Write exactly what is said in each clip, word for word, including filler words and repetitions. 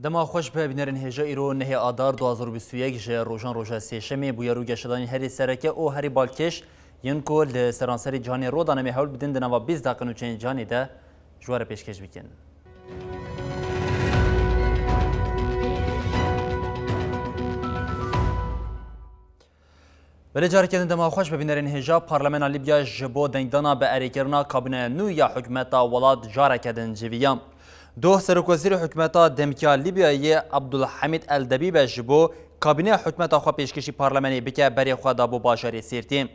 Dema xweş be bînerên hêja, îro nehê Adar du hazar û bîst û yek ji rojan roja sêşemê bûye rû geşedanên herî sereke û herî balkêş yên ku li seranserê cîhanê rû dane me hewl bidin di nava bîst deqe nûçeyên cîhanê de ji we re pêşkêş bikin. Belê, careke din dema xweş be bînerên hêja, Parlamena Libya ji bo dengdana bi erêkirina kabîneya nû ya hikûmeta welat careke din civiya. Doh serokwezîrê hikûmeta demkî ya Libyayê Abdulhamid El Debîbe ji bo kabîneya hikûmeta xwe pêşkêşî parlamenê bike berê xwe da bo bajarê Sêrtê.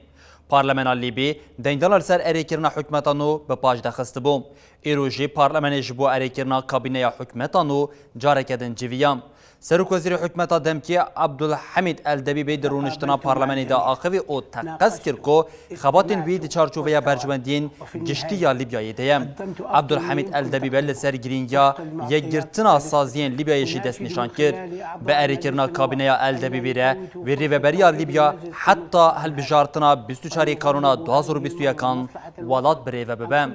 Parlamena Lîbî dengdana li ser erêkirina hikûmeta nû bi paş de xistibû. Îro jî parlamenê ji bo erêkirina kabîneya hikûmeta nû careke din civiya. Serokwezîrê hikûmeta demkî Abdulhamid El Debîbê di rûniştina parlamenê de axivî û teqez kir ku xebatên wî di çarçoveya berjewendiyên giştî ya Libyayê de ye. Abdulhamid El Debîbe li ser girîngiya yekgirtina saziyên Libyayê jî destnîşan kir. Bi erêkirina kabîneya El Debîbî re wê rêveberiya Libya heta hilbijartina bîst û çarê Kanûna du hazar û bîst û yekan welat bi rêve bibe.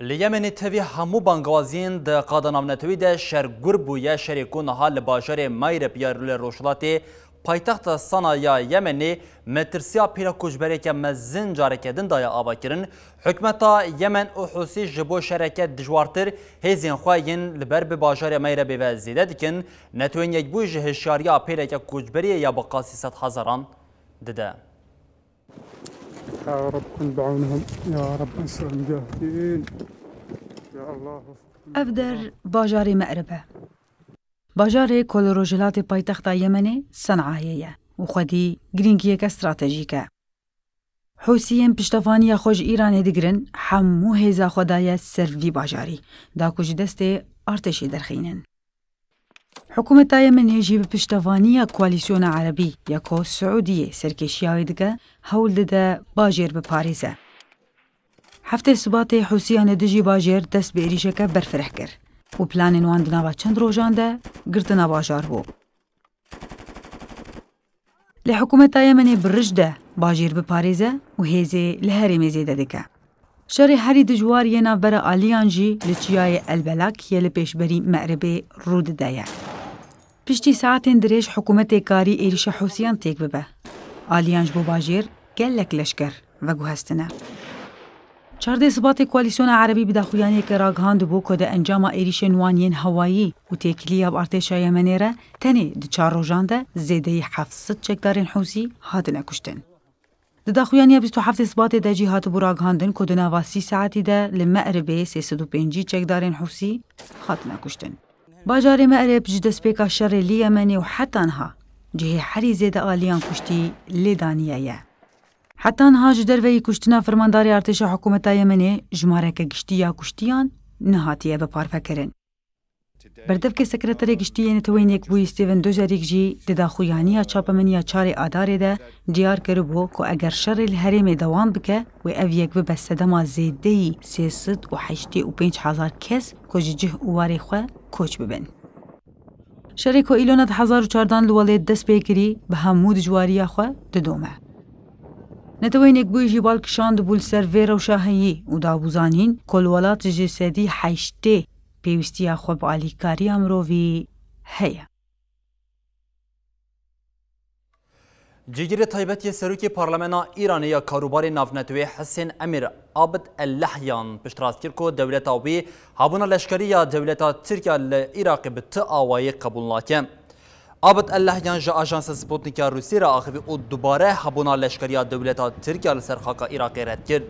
Li Yemenê tevî hemû bangawaziyên di qada navnetewî de şer gur bûye, şerê ku niha li bajarê Mayreb ya li rojhilatê paytexta Sana ya Yemenê metirsiya pêla koçbereke mezin careke din daye avakirin. Hikûmeta Yemen û Hûsî ji bo şereke dijwartir hêzên xwe yên li ber bi bajarê Mayrebê ve zêde dikin, Netewên Yekbûyî ji hişyariya pêleke koçberiyê ya bi qasî sed hezaran dide. يا رب كن بعونهم، يا رب انصر المجاهدين. يا الله. Ev der bajarê Me'rib e. Bajarê ku li rojhilatê paytexta Yemenê Sen'ayê ye û xwedî girîngiyeke stratejîk e. Hûsiyên piştevaniya xwe ji Îranê digirin, hemû hêza xwe daye ser vî bajarî, da ku ji destê artêşê derxînin. Hikûmeta Yemenê jî bi piştevaniya Koalîsyona Erebî ya ku Siûdiyê serkêşiya wê dike, hewl dide bajêr biparêze. Heftê Sibatê Hûsiyan li dijî bajêr dest bi êrîşeke berfireh kir û planên wan di nava çend rojan de girtina bajar bû. Lê hikûmeta Yemenê bi rij de bajêr biparêze û hêzê li herêmê zêde dike. Şerê herî dijwar yê navbera aliyan jî li çiyayê El Belak yê li pêşberî Me'ribê rû dide ye. Piştî saetên dirêj hikûmetê karî êrîşa Hûsiyan têk bibe. Aliyan ji bo bajêr gelek leşker veguhestine. Çardê Sibatê Koalîsyona Erebî bi daxuyaniyeke ragihandibû ku di encama êrîşên wan yên hewayî û têkiliya bi artêşa Yemenê re tenê di çar rojan de zêdeyî heft sed çekdarên Hûsî hatine kuştin. Di daxuyaniya bîst û heftê Sibatê de jî hatibû ragihandin ku di nava sî saetî de li Me'ribê sê sed û pêncî çekdarên Hûsî hatine kuştin. Bajarê Me'rib ji destpêka şerê li Yemenê û heta niha cihê herî zêde aliyan kuştî lê daniye ye. Heta niha ji derveyî kuştina fermandarê artêşa hikûmeta Yemenê jimareke giştî ya kuştiyan nehatiye biparvekirin. Berdevkê Sekreterê Giştî yê Neteweyên Yekbûyî Steven Dujarric jî di daxuyaniya çapemeniya çarê Adarê de diyar kiribû ku eger şerê li herêmê dewam bike, wê ev yek bibe sedema zêdeyî sê sed û heştê û pênc hezar kes ku ji cih û warê xwe koç bibin. Şerê ku Îlona du hezar û çardan li welêt dest pê kirî, bi hemû dijwariya xwe didome. Neteweyên Yekbûyî jî bal kişandibû li ser vê rewşa heyî û dabû zanîn ku li welat ji sedî heştê pêwîstiya xwe bi alîkariya mirovî heye. Cîgirê taybet yê serokê Parlamena Îranê ya karûbarê navnetewê Hisên Emîr Abid Ellehyan piştrast kir ku dewleta wî hebûna leşkerî ya dewleta Tirk ya li Iraqê bi ti awayî qebûl nake. Abid Ellehyan ji ajansa Sputnik ya Rûsî re axivî û dubare hebûna leşkerî ya dewleta Tirk ya li ser xaka Iraqê red kir.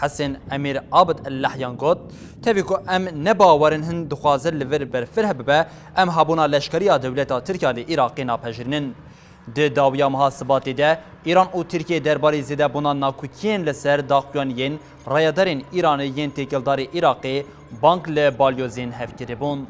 Hisên Emîr Abid Ellehyan got, Tevî ku em ne bawer in hin dixwaze li vir berfireh bibe, em hebûna leşkerî ya dewleta Tirk ya li Iraqê napejirînin. Di dawiya meha Sibatê de Îran û Tirkiye derbarê zêdebûna nakokiyên li ser daxuyaniyên rayedarên Îranê yên têkildarî Iraqê bang li balyozên hev kiribûn.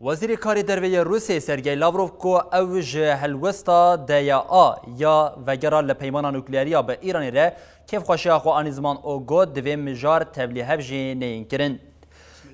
Wezîrê Karê Derve yê Rûsê Sergey Lavrov ku ew ji helwesta D Y A ya vegera li peymana nukleerî ya bi Îranê re kêfxweşiya xwe anî ziman û got, divê mijar tevlîhev jî neyên kirin.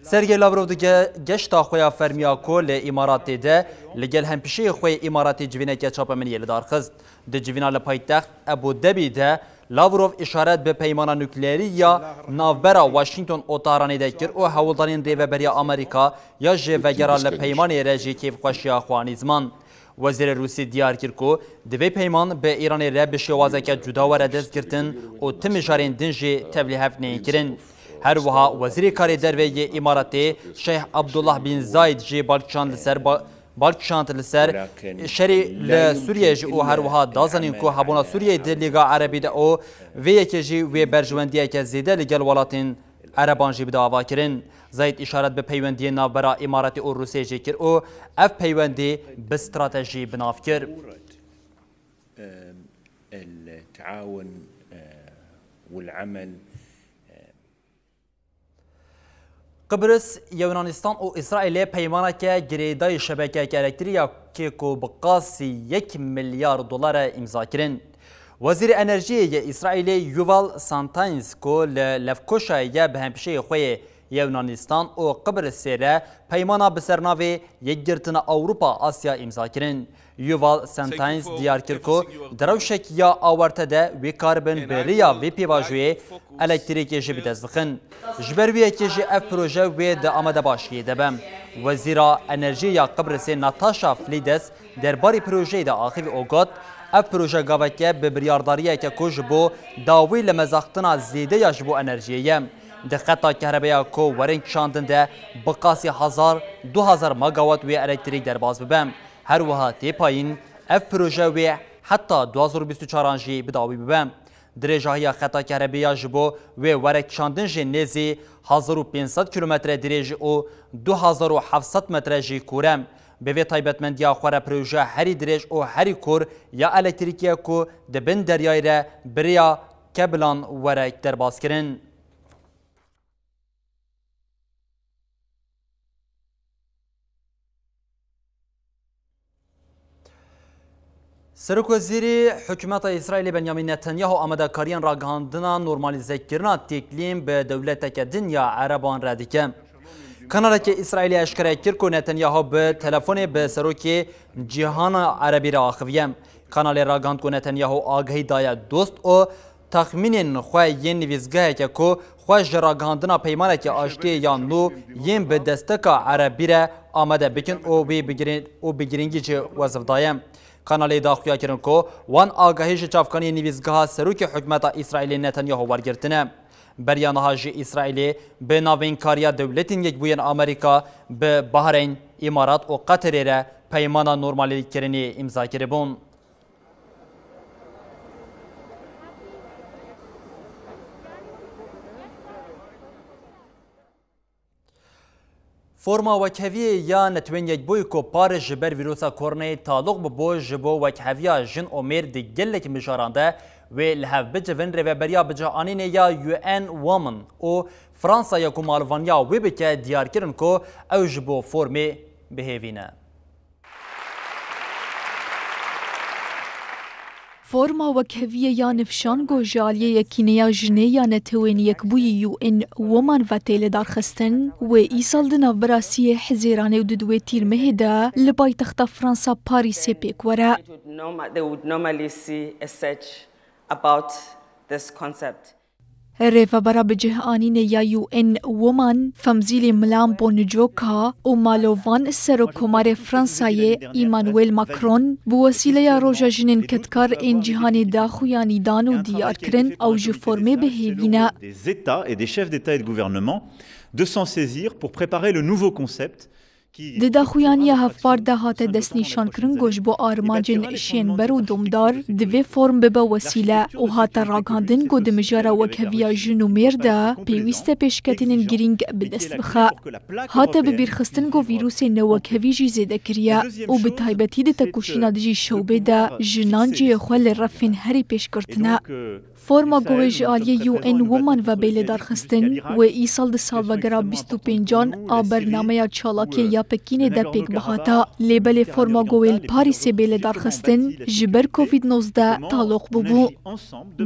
Sergey Lavrov di ge-, geşta xwe ya fermiya ku li Îmaratê de li gel hempişeyê xwe yê Îmaratê civîneke çapemeniyê li dar xist. Di civîna li paytext Ebû Debî de Lavrov îşaret bi peymana nukleerî ya navbera Washington û Tahranê de kir û hewldanên Rêveberiya Amerîka ya ji vegera li peymanê re jî kêfxweşiya xwe anî ziman. Wezîrê Rûsî diyar kir ku divê peyman bi Îranê re bi şêwazeke cuda were destgirtin û ti mijarên din jî tevlîhev neyên kirin. Her wiha Wezîrê Karê Derve yê Îmaratê Şeyh Abdullah bin Zayed jî balkişand li ser ba-, balkişand li ser şerê li Sûriyê jî û her wiha da zanîn ku hebûna Sûriyeyê di Lîga Erebî de û vê yekê jî wê berjewendiyeke zêde li gel welatên Ereban jî bide avakirin. Zayed îşaret bi peywendiyên navbera Îmaratê û Rûsiyê jî kir û ev peywendî bi stratejî bi nav kir. التعاون والعمل. Qibris, Yewnanistan û Îsraîlê peymaneke girêdayî şebekeyeke elektrîkê ku bi qasî yek milyar dolar e îmza kirin. Wezîrê Enerjiyê yê Îsraîlê Yuval Santayns ku li Lefkoşayê ye bi hempişeyê xwe yê Yewnanistan û Qibrisê re peymana bi ser navê Yekgirtina Ewropa Asya îmza kirin. Yuval Santayns diyar kir ku di rewşek ya awarte de wê karibin bi rêya vê pêvajoyê elektrîkê jî bi dest bixin. Ji ber wî yekê jî ev proje wê di amadebaşiyê de be. Wezîra Enerjiyê ya Qibrisê Natasha Flides derbarê projeyê de axivî û got, ev proje gaveke bi biryardariyeke ku ji bo dawî li mezaxtina zêde ya ji bo enerjiyê ye. Di xeta kehrebeya ku werin kişandin de bi qasî hezar, du hezar megawatt wê elektrîk derbas bibe. Her wiha tê payîn ev proje wê heta du hazar û bîst û çaran jî bi dawî bibe. Dirêjahiya xeta kehrebeya ji bo wê were kişandin jî nêzî hezar û pênc sed kîlometre dirêj û du hezar û heft sed metre jî kûr e. Bi vê taybetmendiya xwe re proje herî dirêj û herî kûr ya elektrîkê ye ku di bin deryayê re bi rêya kebilan were derbas kirin. Serokwezîrê Hikûmeta Îsraîlê Benyamin Netanyahu amadekariyên ragihandina normalîzekirina têklîn bi dewleteke din ya Ereban re dike. Kanaleke Îsraîlî eşkere kir ku Netanyahu bi telefonê bi serokê Cîhana Erebî re axiviye. Kanalê ragihand ku Netanyahu agahî daye dost û texmînên xwe yên nivîsgeheke ku xwe ji ragihandina peymaneke aştiyê ya nû yên bi desteka Erebî re amade bikin û wî bigirî-, û bi girîngî jî wezif daye. Kanalê da xuya kirin ku wan agahî ji çavkaniyê nivîsgeha serokê hikûmeta Îsraîlê Netanyahu wergirtine. Beriya niha jî Îsraîlê bi navînkariya Dewletên Yekbûyên Amerîka bi Bahreyn, Îmarat û Qeterê re peymana normalîkirinê îmza kiribûn. Forma wekheviyê ya Netewên Yekbûyî ku parê ji ber vîrusa koronayê taloq bûbû, ji bo wekheviya jin û mêr di gelek mijaran de wê li hev bicivin, rêveberiya bicihanînê ya U N Women û Fransa ya ku malvaniya wê bike diyar kirin ku ew ji bo formê bi hêvî ne. Forma wekheviyê ya nifşan ku ji aliyê Yekîneya Jinê ya Netewên Yekbûyî U N Women ve tê lidarxistin, wê îsal di navbera siyê Hizêranê û di duwê Tîrmehê de li paytexta Fransa Parîsê pêk were. They would norma-, they would normally see a search about this concept. Rêvebera bicihanînê ya U N Women, Femzîlê Milam Bonicoka û malovan Serokkomarê Fransayê Emmanuel Macron bi wesîleya Roja Jinên Kedkar ên Cîhanê daxuyanî dan û diyar kirin ew ji formê bi hêvî ne. Des États et des chefs d'État et de gouvernement de s'en saisir pour préparer le nouveau concept Di daxuyaniya hevpar de hate destnîşankirin ku ji bo armancên şênber û domdar divê form bibe wesîle û hate ragihandin ku di mijara wekheviya jin û mêr de pêwîst e pêşketinên girîng bi dest bixe. Hate bibîrxistin ku vîrusên newekhevî jî zêde kiriye û bi taybetî di tekoşîna dijî şewbê de jinan cihê xwe li refên herî pêş girtine. Forma ku wê ji aliyê U N Women ve bê lêdarxistin, wê îsal di salvegera bîst û pêncan a bernameya çalakiyê ya Pekînê de pêk bihata. Lê belê forma ku wê li Parîsê bê lêdarxistin, ji ber Covid nozdeh taloq bûbû.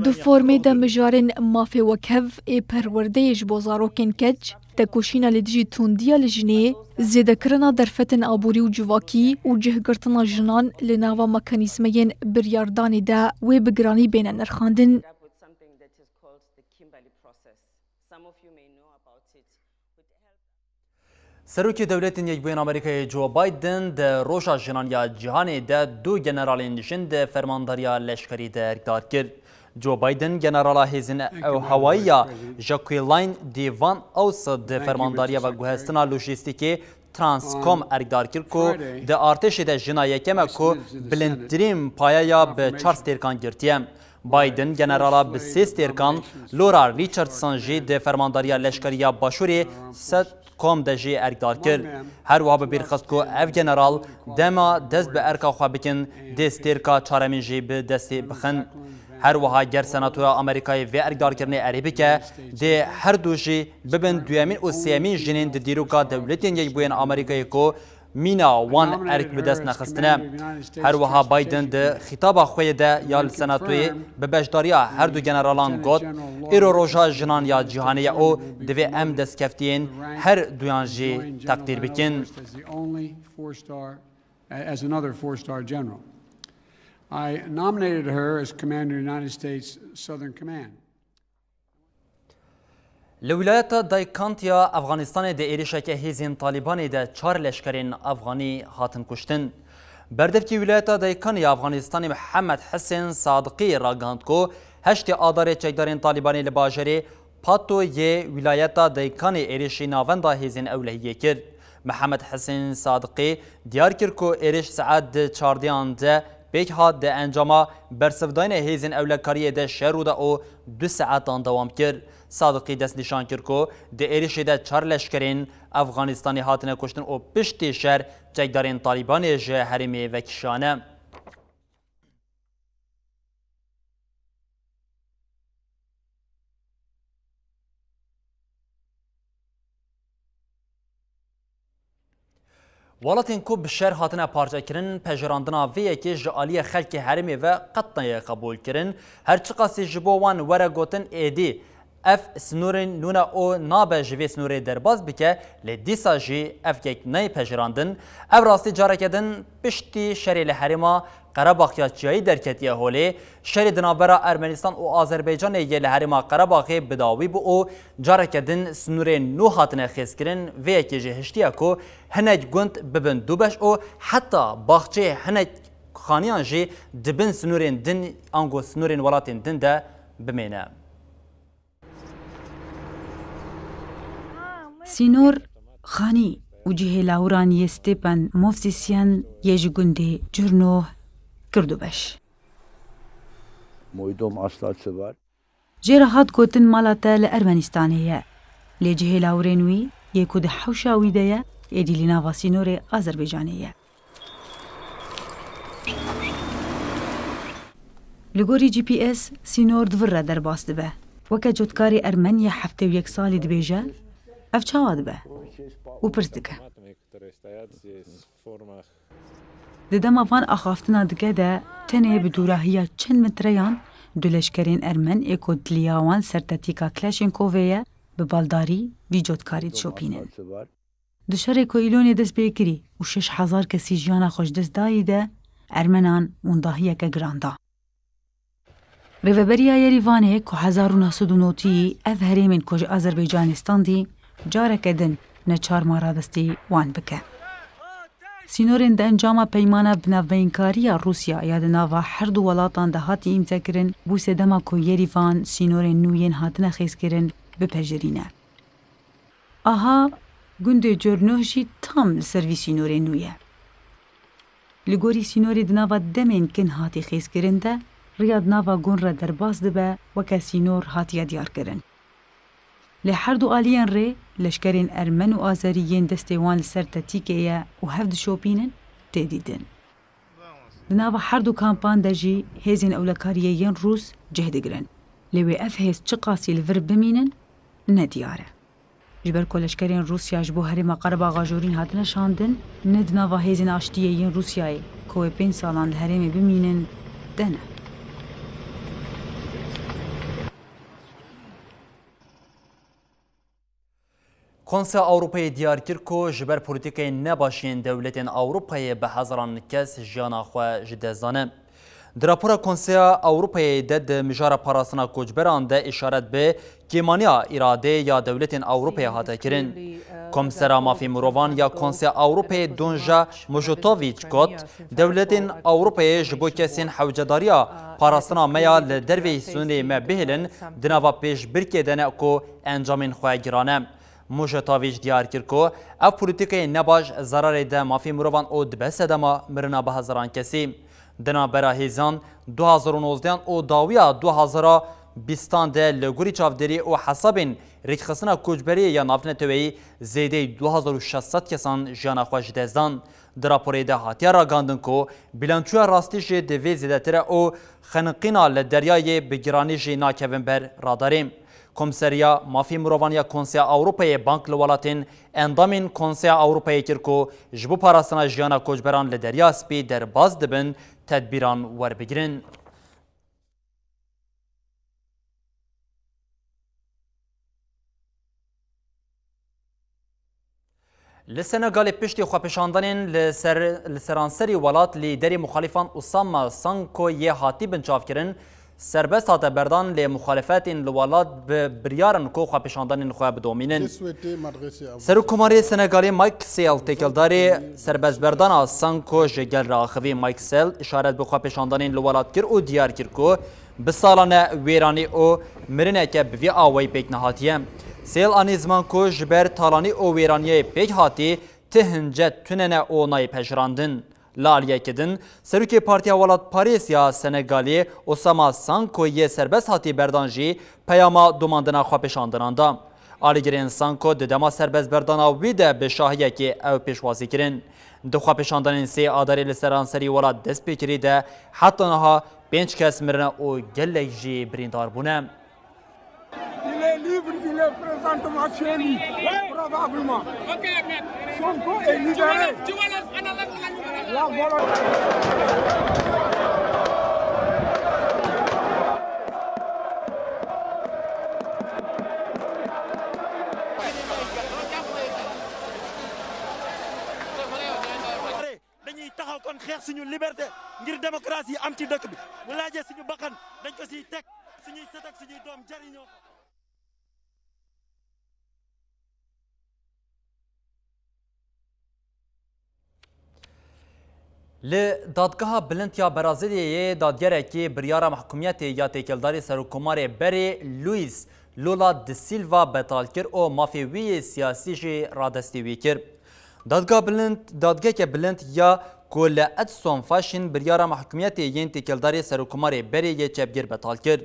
Di formê de mijarên mafê wekhev ê perwerdeyê ji bo zarokên keç, tekoşîna li dijî tundiya li jinê, zêdekirina derfetên aborî û civakî û cihgirtina jinan li nava mekanîzmeyên biryardanê de wê bi giranî bêne nirxandin. With something that is called the Kimberley process. Some of you may know about it. Serokê Dewletên Yekbûyên Amerîkayê Joe Biden di Roja Jinan ya Cîhanê de du generalên jin di fermandariya leşkerî de erkdar kir. Joe Biden generala hêzên ew hewayî ya Jacqueline de Van Auss di fermandariya veguhestina lojîstîkê Transcom erkdar kir ku di artêşê de jina yekem e ku bilindtirîn payeya bi çar stêrkan girtiye. Biden generala bi sê stêrkan Laura Richardson jî di fermandariya leşkerî ya Başûrê CENTCOM de jî erkdar kir. Her wiha bi bîr xist ku ev general dema dest bi erka xwe bikin, dê stêrka çaremîn jî bi destê bixin. Her wiha ger Senatoya Amerîkayê vê erkdarkirinê erê bike, dê her du jî bibin duyemîn û sêyemîn jinên di dîroka Dewletên Yekbûyên Amerîkayê ku mîna wan erk bi dest nexistine. Her wiha Biden di xîtaba xwe de ya li Senatoyê bi beşdariya her du generalan got, Îro roja jinan ya cîhanê ye û divê em destkeftiyên her duyan jî teqdîr bikin. As another four-star general. I nominated her as commander of the United States Southern Command. Li wilayeta Daykantiya Efxanistanê di êrişeke hêzên Talîbanê de çar leşkerên Efxanî hatin kuştin. Berdevkî wilayeta Daykanê ya Efxanistanê Mihemed Hisên Sadiqî ragihand ku heştê Adarê çekdarên Talîbanê li bajarê Pato yê wilayeta Daykanê êrişî navenda hêzên ewlehiyê kir. Mihemed Hisên Sadiqî diyar kir ku êriş saet di çardeyan de pêk hat, di encama bersivdayînê hêzên ewlekariyê de şer rû da û du saetan dewam kir. Sadiqî destnîşan kir ku di êrişê de çar leşkerên Efxanistanê hatine kuştin û piştî şer çekdarên Talîbanê ji herêmê vekişiyane. Welatên ku bi şer hatine parçekirin, pejirandina vê yekê ji aliyê xelkê herêmê ve qet nayê qebûlkirin. Her çiqasî ji bo wan were gotin, êdî ev sînorên nû ne û nabe ji vê sînorê derbas bike, lê dîsa jî ev yek nayê pejirandin. Ev rastî careke din piştî şerê li herêma Qerebax ya Çiyayî derketiye holê. Şerê di navbera Ermenistan û Azerbaycanê yê li herêma Qerebaxê bi dawî bû û careke din sînorên nû hatine xêzkirin. Vê yekê jî hiştiye ku hinek gund bibin du beş û heta baxçeyê hinek xaniyan jî di bin sînorên din ango sînorên welatên din de bimêne. Sînor, xanî û cihê lawiran yê Stepan Movsisyan yê ji gundê Curnoh kir du beş. Moydom asla çi var? Jê re hat gotin mala te li Ermenistanê ye. Lê cihê lawirên wî yê ku di hewşa wî de ye, êdî li nava sînorê Azerbaycanê ye. Li gorî G P S, sînor di vir re derbas dibe. Weke cotkarê Ermen yê heftê û yek salî dibêje, ev çawa dibe? Û pirs dike. Di dema van axaftina dike de tenê bi dûrahiya çend metreyan du leşkerên Ermen ê ku diliya wan ser tetîka Kleşenkovê ye, bi baldarî vî cotkarî dişopînin. Di şerê ku Îlonê dest pê kirî û şeş hezar kesî jiyana xwe ji dest dayî de, Ermenan windahiyeke giran da. Rêveberiya Yerîvanê ku hezar û neh sed û notî ev herêmên ku ji Azerbaycanê standî, careke din neçar ma radestî wan bike. Sînorên di encama peymana binavbeynkariya Rûsya ya di nava her du welatan de hatî îmzekirin, bû sedema ku Yerîvan sînorên nû yên hatine xêzkirin bipejirîne. Aha Gundê Cornoh jî tam li ser vî sînorê nû ye. Li gorî sînorê di nava demên kin hatî xêzkirin de, riya di nava gun re derbas dibe, weke sînor hatiye diyarkirin. Lê her du aliyên rê, leşkerên ermen û azerî yên destê wan li ser tetîkê ye û hev dişopînin, tê dîtin. Di nava her du kampan de jî hêzên ewlekariyê yên Rûs cih digirin. Lê wê ev hêz çiqasî li vir bimînin, ne diyar e. Ji ber ku leşkerên Rûsya ji bo Herêma Qerebaxa Jorîn hatine şandin, ne di nava hêzên aştiyê yên Rûsyayê ku wê pênc salan li herêmê bimînin, de ne. Konseya Ewropayê diyar kir ku ji ber polîtîkayên nebaş yên dewletên Ewropayê bi hezaran kes jiyana xwe ji dest dane. Di rapora Konseya Ewropayê de di mijara parastina koçberan de îşaret bi kêmaniya îradeyê ya dewletên Ewropayê hate kirin. Komsera Mafê Mirovan ya Konseya Ewropayê Donja Mojotovic got, dewletên Ewropayê ji bo kesên hewcedariya parastina me ya li derveyî sînorê me bihêlin, di nava pêşbirkê de ne ku encamên xwe giran e. Mojotovic diyar kir ku ev polîtîkayê nebaş zerarê de mafê mirovan û dibe sedema mirina bi hezaran kesî. Di navbera hêzan du hazar û nozdehan û dawiya du hazar û bîstan de li gorî çavdêrî û hesabên rêkxistina koçberiyê ya navneteweyî zêdeyî du hazar û şeş sed kesan jiyana xwe ji dest dan. Di raporê de hatiye ragihandin ku bîlançoya rastî jî di vê zêdetir e û xeniqîna li deryayê bi giranî jî nakevin ber radarê. Komseriya Mafê Mirovan ya Konseya Ewropayê bang li welatên endamên Konseya Ewropayê kir ku ji bo parastina jiyana koçberan li Derya Spî derbas dibin, tedbîran werbigirin. Li Senegalê piştî xwepêşandanên li ser, li seranserî welat, lîderê muxalîfan Usama Sanko yê hatî binçavkirin serbest hate berdan, lê muxalifetên li welat bi biryarin ku xwepêşandanên xwe bidomînin. Serokkomarê Senegalê Macky Sall têkildarî serbestberdana Sanko ji gel re axivî. Macky Sall îşaret bi xwepêşandanên li welat kir û diyar kir ku bi salan e wêranî û mirineke bi vî awayî pêk nehatiye. Sêl anî ziman ku ji ber talanî û wêraniyê pêk hatî ti hince tune ne û nayê pejirandin. Li aliyekî din, serokê Partiya Welatparêz ya Senegalê Osama Sanko yê serbest hatî berdan jî peyama domandina xwepêşandinan da. Alîgirên Sanko di dema serbestberdana wî de bi şahiyekê ew pêşwazî kirin. Di xwepêşandanên sê Adarê li seranserî welat dest pê kirî de heta niha pênc kes mirine û gelek jî birîndar bûne. Il est libre, il est présentement chez lui, probablement. Son corps est libéré. La volonté. Dañuy taxaw kon xeex suñu liberté ngir démocratie am ci dëkk bi. Bu laajee suñu bakkan dañ ko siy teg, suñuy sët ak suñuy doom jariñoo ko. Li Dadgeha Bilind ya Brazîlyayê dadgerekî biryara mehkumiyetê ya têkildarî Serokkomarê berê Luiz Lula da Silva betal kir û mafê wî yê siyasî jî radestî wî kir. Dadgeha Bilind, dadgeheke bilind ya ku li Edson Faşîn biryara mehkumiyetê yên têkildarî Serokkomarê berê yê çepgir betal kir.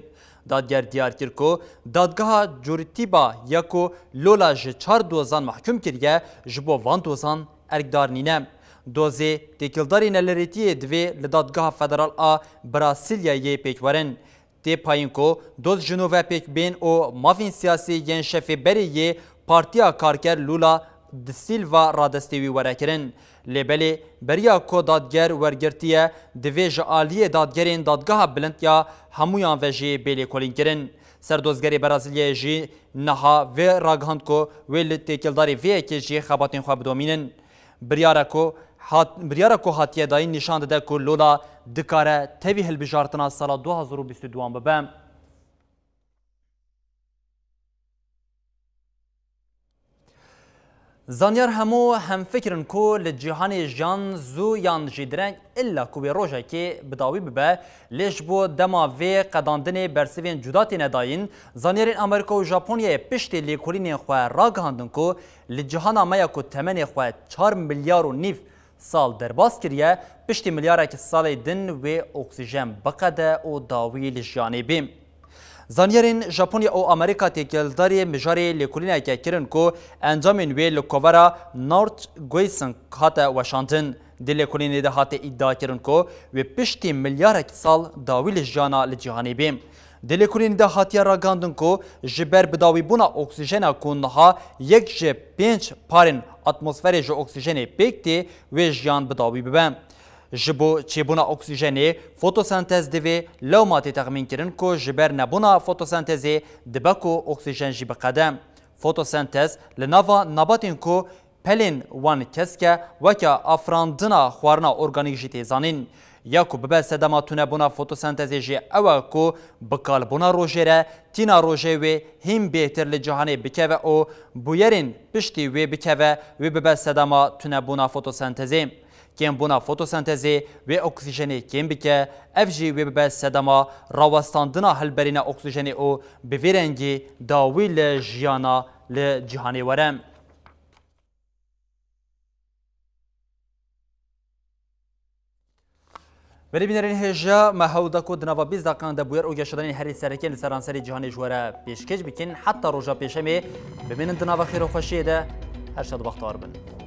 Dadger diyar kir ku dadgeha Curitiba ya ku Lula ji çar dozan mehkum kiriye, ji bo van dozan erkdar nîne. Dozê têkildarî nelerêtiyê divê li Dadgeha Federal a Brasîlyayê pêk werin. Tê payîn ku doz ji nû ve pêk bên û mafên siyasî yên şefê berê yê Partiya Karker Lula da Silva radestê wî were kirin. Lê belê beriya ku dadger wergirtiye, divê ji aliyê dadgerên Dadgeha Bilind ya hemûyan ve jî bê lêkolînkirin. Serdozgerê Brazîlyayê jî niha vê ragihand ku wê li têkildarî vê yekê jî xebatên xwe bidomînin. Biryara ku hat, biryara ku hatiye dayîn nîşan dide ku Lula dikare tevî hilbijartina sala du hazar û bîst û duan bibe. Zanyar hemû hemfikir in ku li cîhanê jiyan zû yan jî direng illa ku wê rojekê bi dawî bibe, lê ji bo dema vê qedandinê bersivên cuda têne dayîn, zanyarên Amerîka û Japonyayê piştî lêkolînên xwe ragihandin ku li cîhana me ya ku temenê xwe çar milyar û nîv sal derbas kiriye, piştî milyarek salê din wê oksîjen biqede û dawî li jiyanê bê. Zanyarên Japonya û Amerîka têkildarî mijarê lêkolîneke kirin ku encamên wê li kovara North Goising hate weşandin. Di lêkolînê de hate îdia kirin ku wê piştî milyarek sal dawî li jiyana li cîhanê bê. Di lêkolînê de hatiye ragihandin ku ji ber bidawîbûna oksîjena ku niha yek ji pênc parên atmosferê ji oksîjenê pêk tê, wê jiyan bidawî bibe. Ji bo çêbûna oksîjenê, fotosentez divê, lewma tê texmînkirin ku ji ber nebûna fotosentezê dibe ku oksîjen jî biqede. Fotosentez li nava nebatên ku pelên wan kesk e, weke afirandina xwarina organîk jî tê zanîn. Ya ku bibe sedema tunebûna fotosentezê jî ew e ku bikalbûna rojê re tîna rojê wê hîn bêhtir li cîhanê bikeve û bûyerên piştî wê bikeve, wê bibe sedema tunebûna fotosentezê. Kêmbûna fotosentezê wê oksîjenê kêm bike, ev jî wê bibe sedema rawestandina hilberîna oksîjenê û bi vî rengî dawî li jiyana li cîhanê were. Belê bînerên hêja, me hewl da ku di nava bîst deqan de bûyer û geşedanên herî sereke li seranserê cîhanê ji we re pêşkêş bikin. Heta roja pêşemê bimînin di nava xêr û xweşiyê de. Her şad û bextewar bin.